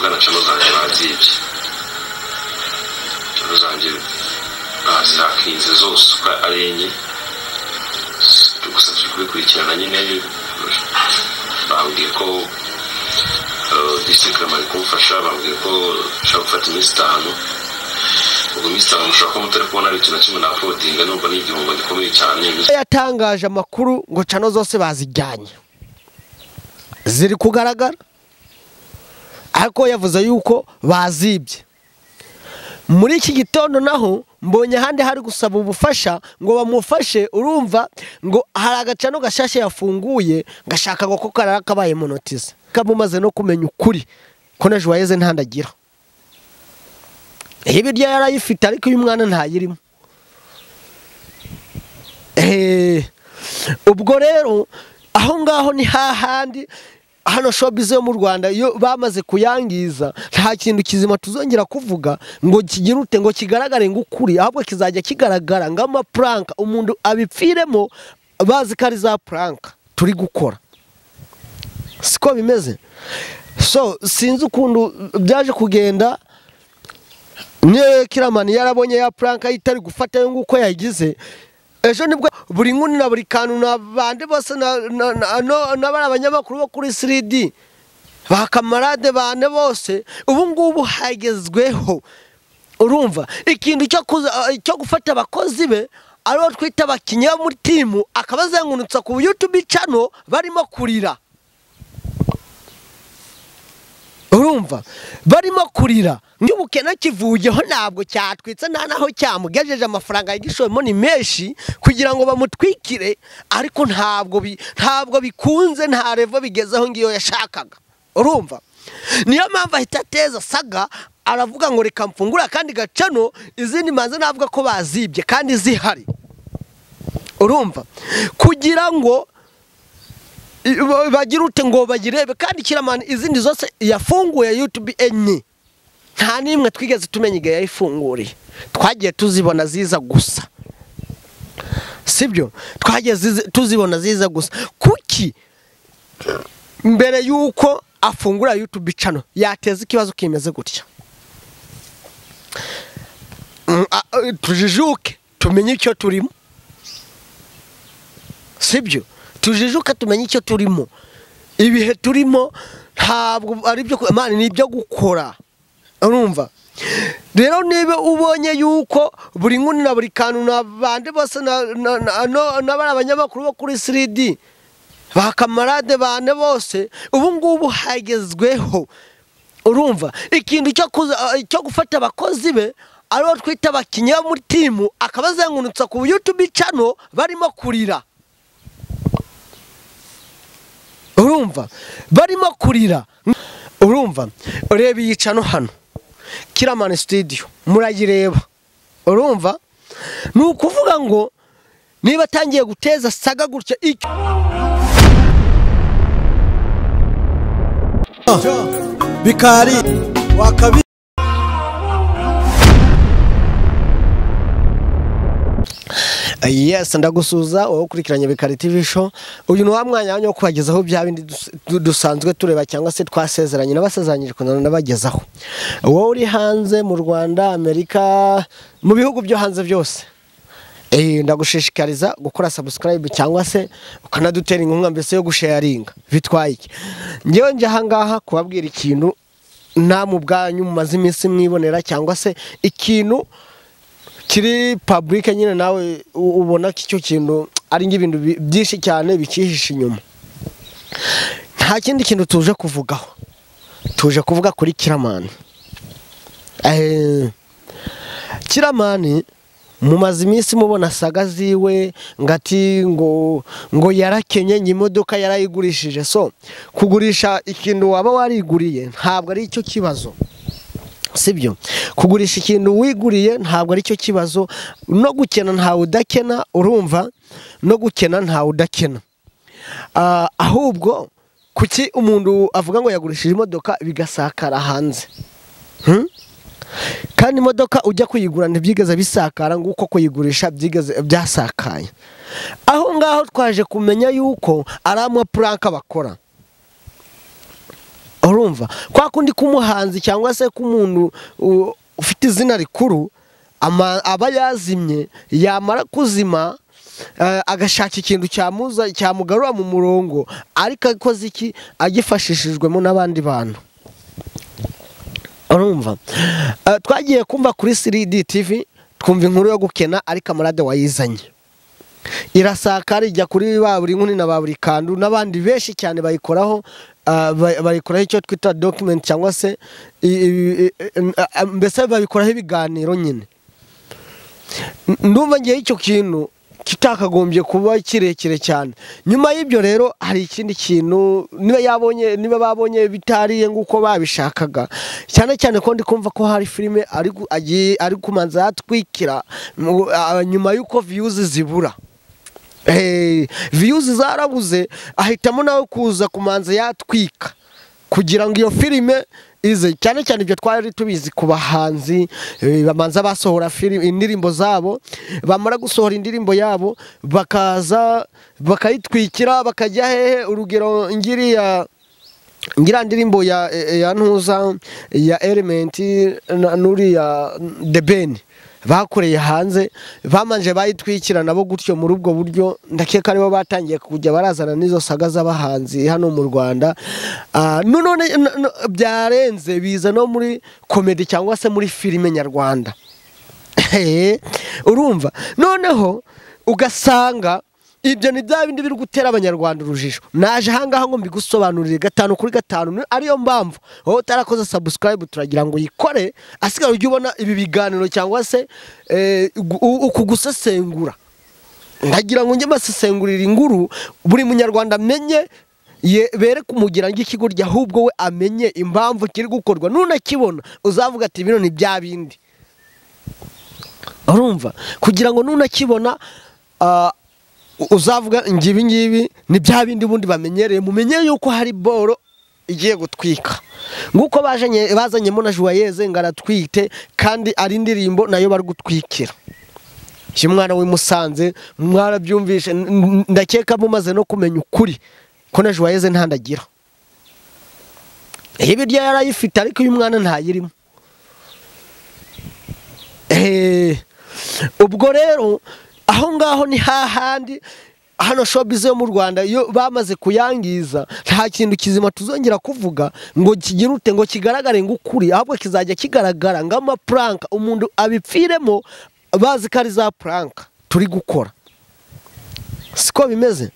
tuvugana channel zanjye bazibye, channel zanjye bazihakinze zose uko ari enye. Gusa turi kubikurikirana nyine, bambwiye ko district bari kumfasha, bambwiye ko nshobora gufata iminsi 5. Ubwo iminsi 5 mushobora kuba mutari kubona ikintu na kimwe na uploadinga, nubwo ni igihombo gikomeye cyane. Yatangaje amakuru ngo channel zose bazijyanye ziri kugaragara, ariko yavuze yuko bazibye. Muri iki gitondo naho mbonye ahandi hari gusaba ubufasha ngo bamufashe. Urumva ngo hari agacano gashashe yafunguye ngashaka ngo ko karakabaye monotize, kamumaze no kumenya ukuri ko na Joyeux ntandagira. Ibiryo yarayifite ariko uyu mwana ntayirimo. Ubwo rero aho ngaho ni hahandi hano showbiz yo mu Rwanda iyo bamaze kuyangiza, nta kintu kizima tuzongera kuvuga ngo kigirute ngo kigaragare ngo ukuri, ahubwo kizajya kigaragara ngama prank, umuntu abipfiremo bazi ko ari za prank turi gukora. Siko bimeze. So sinzi ukuntu byaje kugenda. Niyo Killaman yarabonye ya prank itari gufata yo nguko yagize ejo, nibwo buri nguni na buri kantu na bande bose na abanyamakuru bo kuri 3D ba kamarade bane bose ubu ngubu hagezweho. Urumva ikintu cyo gufata abakozi be aribo twita abakinnyi bo muri timu akabazengurutsa ku YouTube channel barimo kurira. Urumva barimo kurira nk'ubukene kivuyeho, ntabwo cyatwitse nta naho cyamugejeje, amafaranga yigishoyemo ni menshi kugira ngo bamutwikire, ariko ntabwo bikunze, nta revo bigezeho ngiyo yashakaga. Urumva niyo mpamvu ahita ateza saga, aravuga ngo reka mfungura kandi gacano, izindi manze navuga ko bazibye kandi zihari. Urumva kugira ngo bagirute ngo bagirebe, kandi Killaman izindi zose yafunguye YouTube enye nta nimwe twigeze tumenya igihe yayifunguriye, twagiye tuzibona ziza gusa, sibyo? Twagiye tuzibona ziza gusa. Kuki mbere yuko afungura YouTube channel yateza ikibazo kimeze gutya? Tujijuke tumenye icyo turimo, sibyo? Tujijuke tumenye icyo turimo. Ibihe turimo ntabwo ari byo Imana, ni ibyo gukora. Urumva rero niba ubonye yuko buri nguni na buri kantu na bande bose na abanyamakuru bo kuri 3D ba kamarade bane bose ubu ngubu hagezweho. Urumva ikintu cyo gufata abakozi be aribo twita abakinnyi bo muri timu akabazengurutsa ku YouTube channel barimo kurira. Urumva barimo kurira. Urumva ureba iyi channel hano Killaman Studio murayireba. Urumva ni ukuvuga ngo niba atangiye guteza saga gutya bikari wakabi. Yes, ndagusuza wowe ukurikiranye Bikari TV show. Uyu ni wa mwanya wanyu wo kubagezaho bya bindi dusanzwe tureba cyangwa se twasezeranye n'abasezeranyije kunana nabagezaho. Wowe uri hanze mu Rwanda, Amerika, mu bihugu byo hanze byose, ndagushishikariza gukora subscribe cyangwa se ukanadutera inkunga mbese yo gusharinga. Bitwaye iki? Ngewe nje ahangaha kubabwira ikintu namwe ubwanyu mumaze iminsi mwibonera cyangwa se ikintu kiri public nyine nawe ubona ko icyo kintu ari ngibintu byinshi cyane bikihishe inyuma. Nta kindi kintu tuje kuvugaho, tuje kuvuga kuri Killaman. Killaman mumaze iminsi mubona saga ziwe ngati ngo yarakenye imodoka yarayigurishije. So kugurisha ikintu waba wariguriye ntabwo ari icyo kibazo, sibyo? Kugurisha ikintu wiguriye ntabwo ari cyo kibazo. No gukena ntawe udakena, urumva, no gukena ntawe udakena. Ahubwo kuki umuntu avuga ngo yagurishije imodoka bigasakara hanze? Kandi imodoka ujya kuyigura ntibyigeze bisakara nguko kuyigurisha byigeze byasakaye. Aho ngaho twaje kumenya yuko ari ama prank bakora. Urumva kwa kundi kumuhanzi cyangwa se kumuntu ufite izina rikuru aba yazimye, yamara kuzima agashaka ikintu cyamuza cyamugarura mu murongo, ariko akoze iki agifashishijwemo n'abandi bantu. Urumva twagiye kumva kuri 3D TV twumva inkuru yo gukena, ariko Kamarade wayizanye irasaka ijya kuri baburi nkuni na baburi kandu n'abandi benshi cyane bayikoraho, bayikoraho icyo twita document cyangwa se mbese babikoraho ibiganiro nyine. Ndumva ngiye icyo kintu kitakagombye kuba kirekire cyane. Nyuma y'ibyo rero hari ikindi kintu niba yabonye, niba babonye bitariye nguko babishakaga, cyane cyane ko ndi kumva ko hari filime ari kumanza yatwikira nyuma y'uko views zibura. Views zarabuze, ahitamo nawe kuza kumanza yatwika kugira ngo iyo filime ize. Cyane cyane ibyo twari tubizi ku bahanzi bamanza basohora filime indirimbo zabo, bamara gusohora indirimbo yabo bakaza bakayitwikira bakajya hehe. Urugero ngiriya ngira ndirimbo ya ntuza ya Element nuriya The Ben bakoreye hanze, bamanje bayitwikira nabo gutyo. Muri ubwo buryo ndakeka aribo batangiye kujya barazana nizo saga z'abahanzi hano mu Rwanda. None byarenze biza no muri comedy cyangwa se muri filime nyarwanda. Urumva noneho ugasanga ibyo ni bya bindi biri gutera abanyarwanda urujijo. Naje ahangaha ngo mbigusobanurire 5 kuri 5, ariyo mpamvu wowe utarakoze subscribe turagira ngo uyikore, asigaye ujye ubona ibi biganiro cyangwa se uku gusesengura. Ndagira ngo njye mbasesengurira inkuru buri munyarwanda amenye, bere kumugira ng'ikigoryi, ahubwo we amenye impamvu kiri gukorwa. Nunakibona uzavuga ati bino ni bya bindi. Urumva kugira ngo nunakibona uzavuga ngibi ngibi ni bya bindi bundi bamenyereye, mumenye yuko hari boro igiye gutwika. Nguko bazanyemo na Joyeuse ngaratwite, kandi ari indirimbo nayo bari gutwikira. Kimwana we Musanze mwarabyumvishe, ndakeka mumaze no kumenya ukuri ko na Joyeuse ntandagira. Ibirya yarayifite ariko uyu mwana ntayirimo. Ubwo rero aho ngaho ni hahandi hano showbiz yo mu Rwanda iyo bamaze kuyangiza, nta kintu kizima tuzongera kuvuga ngo kigirute ngo kigaragare ngo ukuri, ahubwo kizajya kigaragara ngama prank, umuntu abipfiremo bazi ko ari za prank turi gukora. Siko bimeze.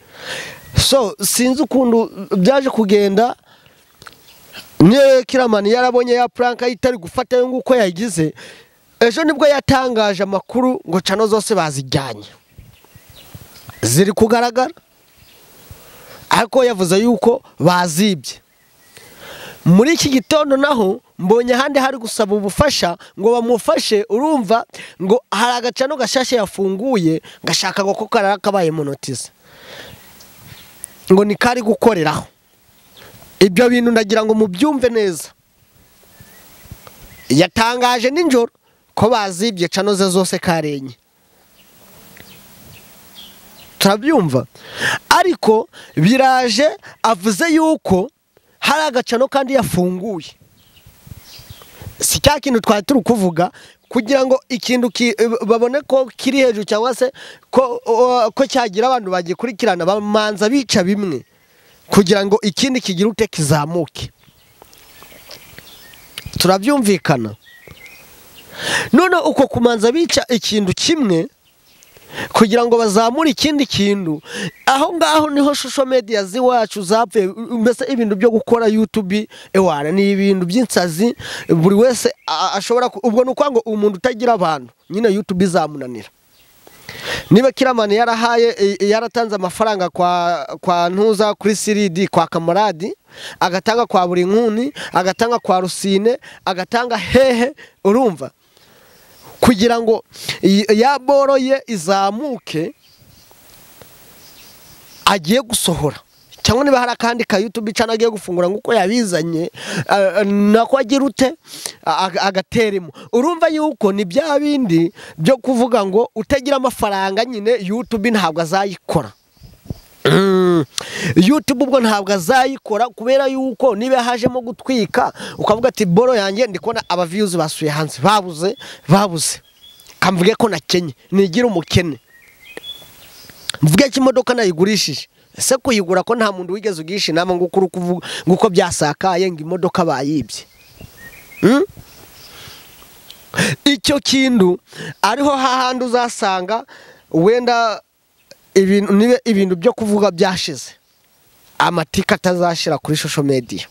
So sinzi ukuntu byaje kugenda. Niyo Kiramani yarabonye ya prank itari gufata yo nguko yagize, ejo nibwo yatangaje amakuru ngo cano zose bazijyanye ziri kugaragara, ariko yavuze yuko bazibye. Muri iki gitondo naho mbonye ahandi hari gusaba ubufasha ngo bamufashe. Urumva ngo hari agacano gashashe yafunguye ngashaka ngo ko karakabaye monotize ngo ni kari gukoreraho. Ibyo bintu ndagira ngo mubyumve neza. Yatangaje ninjoro ko bazibye cano ze zose karenye. Turabyumva. Ariko biraje avuze yuko hari agacano kandi yafunguye. Si cya kintu twari turi kuvuga kugira ngo ikintu babone ko kiri hejuru cyangwa se ko cyagira abantu bagikurikirana, bamanza bica bimwe kugira ngo ikindi kigira ute kizamuke. Turabyumvikana. None uko kumanza bica ikintu kimwe kugira ngo bazamure ikindi kintu, aho ngaho niho social media ziwacu zapfe. Mbese ibintu byo gukora YouTube ewana ni ibintu by'insazi buri wese ashobora. Ubwo nuko ngo umuntu utagira abantu nyine YouTube izamunanira. Niba Kiramani yarahaye yaratanze amafaranga kwa ntuza kuri 3D kwa Kamaradi, agatanga kwa buri nkuni, agatanga kwa Rusine, agatanga hehe, urumva kugira ngo ya boro ye izamuke agiye gusohora, cyangwa niba hari akandi ka YouTube channel agiye gufungura nguko yabizanye nako agira ute agateremo. Urumva yuko ni bya bindi byo kuvuga ngo utagira amafaranga nyine YouTube ntabwo azayikora. YouTube ubwo ntabwo azayikora kubera yuko niba hajemo gutwika ukavuga ati boro yanjye ndikubona aba views basuye hanze babuze kamvuge ko nakenye nigira umukene mvuge ko imodoka nayigurishije ese kuyigura ko nta muntu wigeze ugisha inama ngo ukuri kuvuga nguko byasakaye ngo imodoka bayibye. Icyo kintu ariho hahandi uzasanga wenda ibintu nibe ibintu byo kuvuga byashize amatika atazashira kuri social media.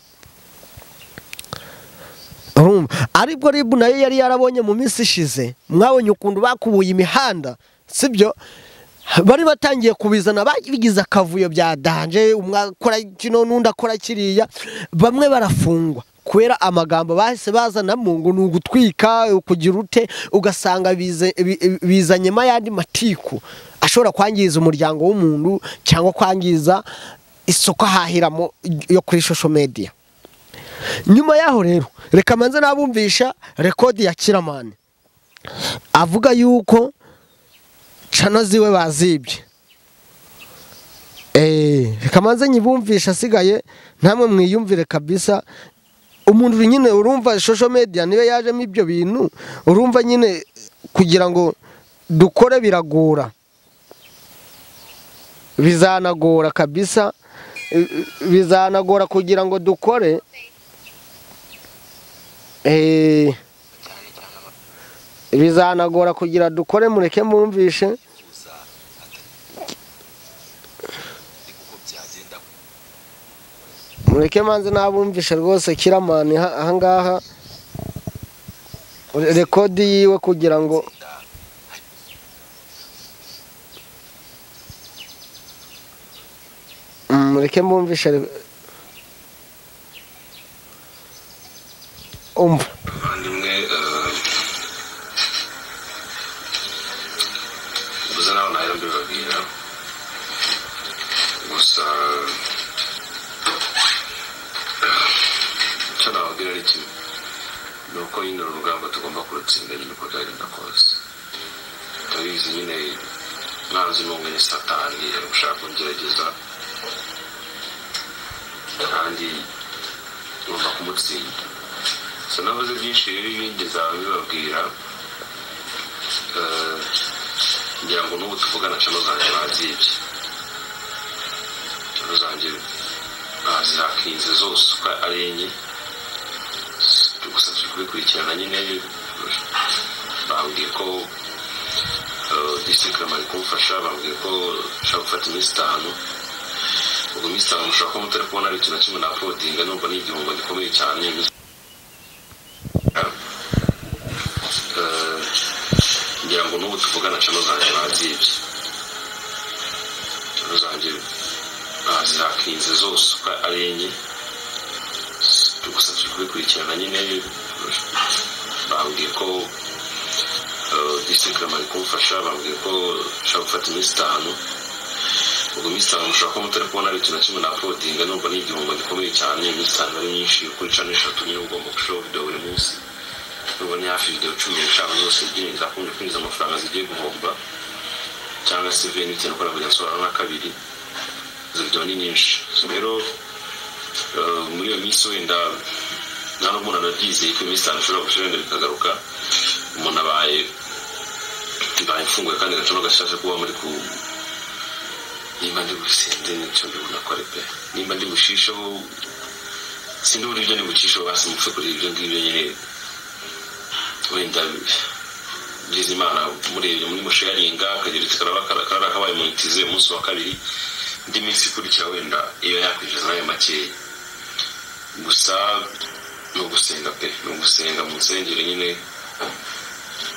Urumva aribwo ribu nayo yari yarabonye mu minsi ishize mwabonye ukuntu bakubuye imihanda sibyo bari batangiye kubizana babigize akavuyo bya danje umwe akora kino n'undi akora kiriya bamwe barafungwa kubera amagambo bahise bazanamo ngo ni ugutwika kugira ute ugasanga bizanyemo ayandi matiku ashobora kwangiza umuryango w'umuntu cyangwa kwangiza isoko ahahiramo yo kuri social media. Nyuma yaho rero reka manze nabumvisha rekodi ya Kiramani avuga yuko channel ziwe bazibye. Reka manze nyibumvisha asigaye ntamwe mwiyumvire kabisa. Umuntu nyine urumva social media niyo yajemo ibyo bintu urumva nyine kugira ngo dukore biragora bizanagora kabisa bizanagora kugira ngo dukore bizanagora kugira dukore mureke mumvishe. Mureke manze nabumvishe rwose Kiramani ahangaha rekodi yiwe kugira ngo mureke mbumvishe umva. Abavandimwe gusa naho nahera mbibabwira gusa icyo nababwira ari kimwe ni uko nyine uru rugamba tugomba kurutsinda nyine uko byagenda kose. Turabizi nyine mwanzi n'umwe ni satani ari gushaka kungerageza kandi ngomba kumutsinda. So navuze byinshi rero ibindi nzaba mbibabwira ngira ngo n'ubu tuvugana channel zanjye bazibye channel zanjye bazihakinze zose uko ari enye gusa turi kubikurikirana nyine bambwiye ko district bari kumfasha bambwiye ko nshobora gufata iminsi 5 ubwo iminsi 5 mushobora kuba mutari kubona ari ikintu na kimwe na uploadinga numva ni igihombo gikomeye cyane. Ngira ngo n'ubu tuvugana channel zanjye bazibye channel zanjye bazihakinze zose uko ari enye gusa turi kubikurikirana nyine bambwiye ko district bari kumfasha bambwiye ko nshobora gufata iminsi 5 ubwo iminsi 5 mushobora kuba mutari kubona ari ikintu na kimwe na uploadinga numva ni igihombo gikomeye cyane. Iminsi 5 ari myinshi kuri channel 3 nyine ugomba gushiraho video buri munsi numva ni hafi video 15 zose nyine zakunze kwinjiza amafaranga zigiye guhomba cyangwa se veni bitewe n'uko navuga nsohora nka kabiri izo video ni nyinshi. So rero muri iyo minsi wenda nta n'umuntu anabyizeye ko iminsi 5 ishobora gushira wenda bikagaruka umuntu abaye mfunguye kandi gacano gashyashya kuba muri ku nimba ndi gusenze nicyo ndibona ko ari pe nimba ndi bushisheho sindi buri ibyo ndi bucisheho basi mupfe kuri ibyo ngibyo nyine wenda byiza Imana murebye muri musharinga akagira iti karaba kabaye monetize umunsi wa kabiri indi minsi ikurikira wenda iyo yakwinjiza nayo makeya. Gusa ni ugusenga pe ni ugusenga mu nsengero nyine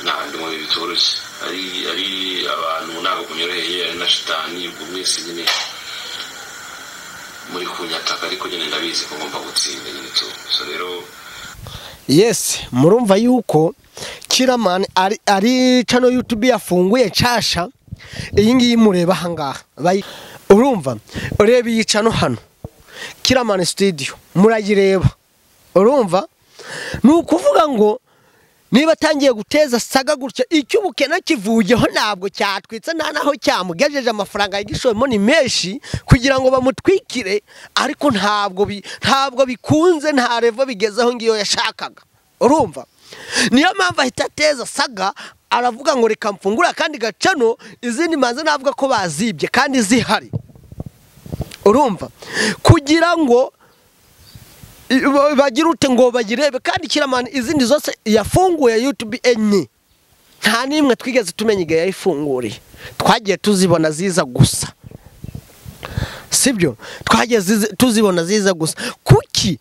ntabwo mu bihe bitoroshye ari abantu ntabwo kunyoroheye ari na shitani ubwo mwese nyine muri kunyataka ariko nyine ndabizi ko ngomba gutsinda nyine tu. So rero yes murumva yuko Kiramani ari channel YouTube yafunguye nshasha iyi ngiyi mureba ahangaha urumva ureba iyi channel hano Kiramani Studio murayireba urumva ni ukuvuga ngo Niba atangiye guteza saga gutya, icyo ubukene kivuyeho ntabwo cyatwitse, nta naho cyamugejeje. Amafaranga yagishoyemo ni menshi kugira ngo bamutwikire, ariko ntabwo bikunze, nta revo bigezeho ngiyo yashakaga. Urumva, niyo mpamvu ahita ateza saga, aravuga ngo reka mfungura kandi gacano, izindi manza navuga ko bazibye kandi zihari. Urumva, kugira ngo bagira ute ngo bagirebe. Kandi Killaman izindi zose yafunguye YouTube enye, nta nimwe twigeze tumenya igihe yayifunguriye, twagiye tuzibona ziza gusa, sibyo? Twagiye tuzibona ziza gusa. Kuki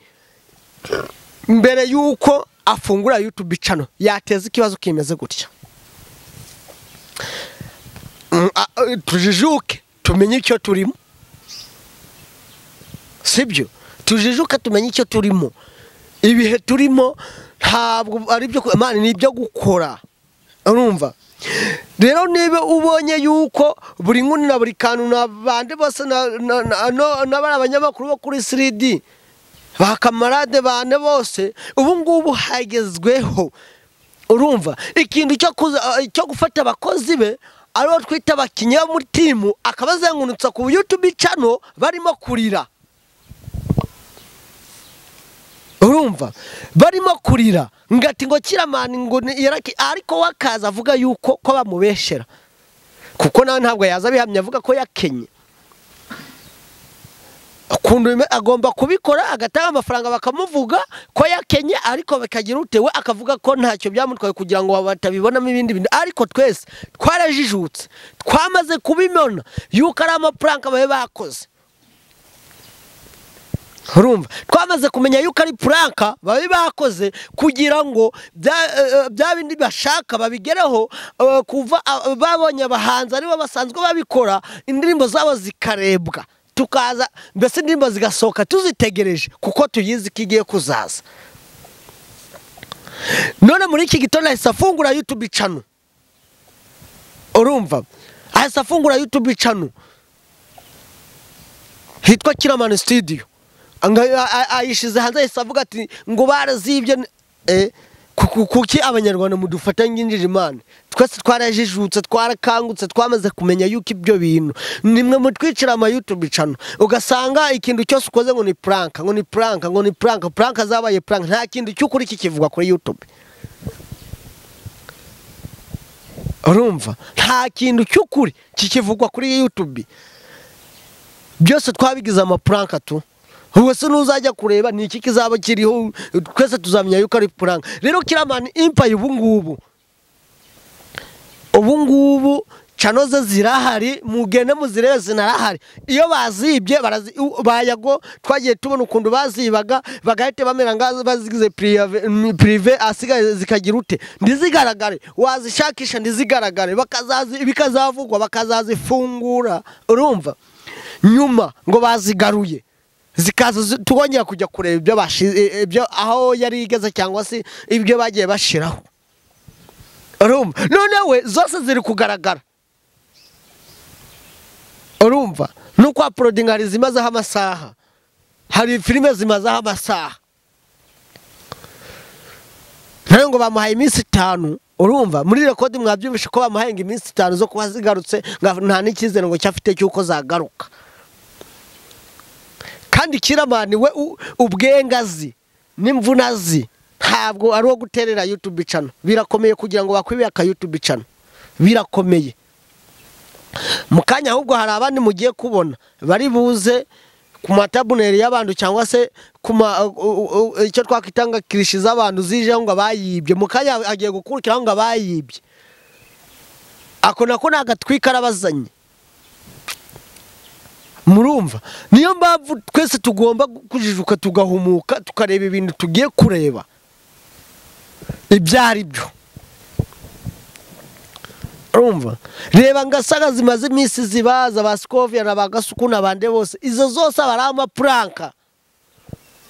mbere yuko afungura YouTube channel yateza ikibazo kimeze gutya? Tujijuke tumenye icyo turimo, sibyo? Tujijuke tumenye icyo turimo. Ibihe turimo ntabwo ari byo, Imana ni ibyo gukora. Urumva rero, niba ubonye yuko buri nguni na buri kantu n'abandi bose n'abari abanyamakuru bo kuri 3D ba kamarade bane bose ubu ngubu hagezweho. Urumva, ikintu cyo gufata abakozi be aribo twita abakinnyi bo muri timu, akabazengurutsa ku YouTube channel barimo kurira. Urumva, barimo kurira ngati ngo Killaman ngo yaraki, ariko wakaza avuga yuko ko bamubeshera, kuko nawe ntabwo yaza bihamya avuga ko yakenye. Ukuntu agomba kubikora agatanga amafaranga bakamuvuga ko yakenye, ariko bakagira utewe akavuga ko ntacyo byamutwaye kugira ngo batabibonamo ibindi bintu. Ariko twese twarajijutse, twamaze kubimona yuko ari amaprank babe bakoze. Urumva, twamaze kumenya yuko ari prank babe bakoze kugira ngo bya bindi bashaka babigereho. Kuva babonye abahanzi aribo basanzwe babikora, indirimbo zabo zikarebwa, tukaza mbese indirimbo zigasohoka tuzitegereje kuko tuyizi ko igiye kuzaza. None muri iki gitondo ahise afungura YouTube channel. Urumva, ahise afungura YouTube channel hitwa Killaman Studio, ayishize hanze, ahise avuga ati ngo barazibye. Kuki abanyarwanda mudufata nk'injiji? Imana, twese twarajijutse, twarakangutse, twamaze kumenya yuko ibyo bintu nimwe mutwicira ama YouTube channel, ugasanga ikintu cyose ukoze ngo ni prank, ngo ni prank, ngo ni prank, prank zabaye prank, nta kintu cy'ukuri kikivugwa kuri YouTube. Urumva, nta kintu cy'ukuri kikivugwa kuri YouTube, byose twabigize ama prank tu. Ubwo se nuzajya kureba ni iki kizaba kiriho, twese tuzamenya yuko ari prank. Rero Killaman Empire ubu ngubu channel ze zirahari, mugende muzirebe zinarahari. Iyo bazibye bayago twagiye tubona ukuntu bazibaga bagahita bamera ngazo bazigize privé, asigaye zikagira ute ndizigaragare, wazishakisha ndizigaragare, bakazazi bikazavugwa bakazazifungura. Urumva, nyuma ngo bazigaruye zikaza tugongera kujya kureba ibyo aho yari igeze cyangwa se ibyo bagiye bashiraho. Urumva, none we zose ziri kugaragara. Urumva, nuko uploading hari zimazeho amasaha, hari filime zimazeho amasaha, nayo ngo bamuhaye iminsi 5. Urumva, muri record mwabyumvishe ko bamuhaye iminsi 5 zo kuba zigarutse, nta n'icyizere ngo cyafite cyuko zagaruka. Kandi Killaman we ubwengazi n'imvunazi ntabwo ari uwo guterera YouTube channel. Birakomeye kugira ngo bakwibe aka YouTube channel, birakomeye. Mu kanya ahubwo hari abandi mugiye kubona bari buze ku matabuneri y'abantu cyangwa se ku icyo twakwitanga kirishi z'abantu zije ngo abayibye. Mu kanya agiye gukurikira ngo abayibye, ako nako nagatwika arabazanye. Murumva, niyo mpamvu twese tugomba kujijuka tugahumuka, tukareba ibintu tugiye kureba ibyo ari byo. Urumva, reba ngasaga zimaze iminsi zibaza ba Scovia na bagasuku n'abande bose, izo zose abari ama prank.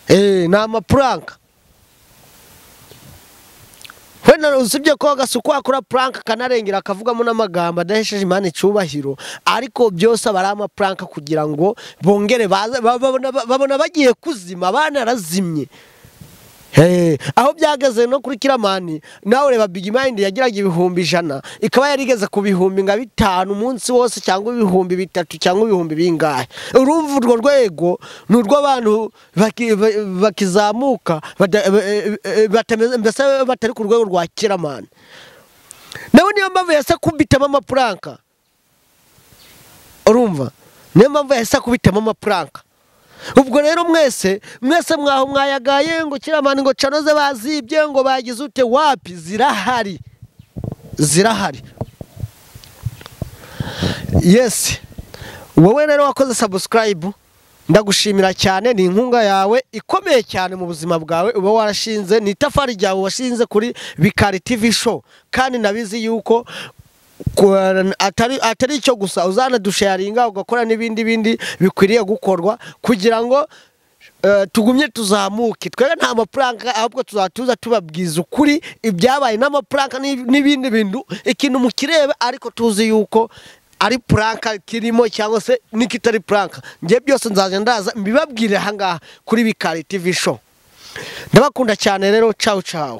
Ni ama prank. Wenda usibye ko Gasuku akora prank kanarengera akavugamo n'amagambo adahesheje Imana icyubahiro, ariko byose abari ama prank kugira ngo bongere babona bagiye kuzima, banarazimye. Aho byageze no kuri Kiramani, nawe reba Big Mind yagiraga 100,000 ikaba yarigeze ku 5,000 umunsi wose, cyangwa 3,000 cyangwa ibihumbi bingahe. Urumva urwo rwego ni urw'abantu bakizamuka mbese batari ku rwego rwa Kiramani. Nawe niyo mpamvu yahise akubitamo amapuranka. Urumva niyo mpamvu yahise akubitamo amapuranka. Ubwo rero mwese mwaho mwayagaye ngo Kiramani ngo canoze bazibye ngo bagize ute, wapi, zirahari zirahari. Yes, wowe rero wakoze subscribe ndagushimira cyane, ni inkunga yawe ikomeye cyane mu buzima bwawe uba warashinze, ni itafari ryawe washinze kuri Bikari TV show, kandi nabizi yuko atari icyo gusa, uzanadusharinga ugakora n'ibindi bindi bikwiriye gukorwa kugira ngo tugumye tuzamuke. Twebwe nta mapuranka, ahubwo tuzatuza tubabwiza ukuri ibyabaye n'amapuranka n'ibindi bintu, ikintu mukirebe ariko tuzi yuko ari puranka kirimo cyangwa se nikitari puranka. Ngiye byose nzaje ndaza mbibabwire aha ngaha kuri Bikari TV show. Ndabakunda cyane rero, ciao ciao.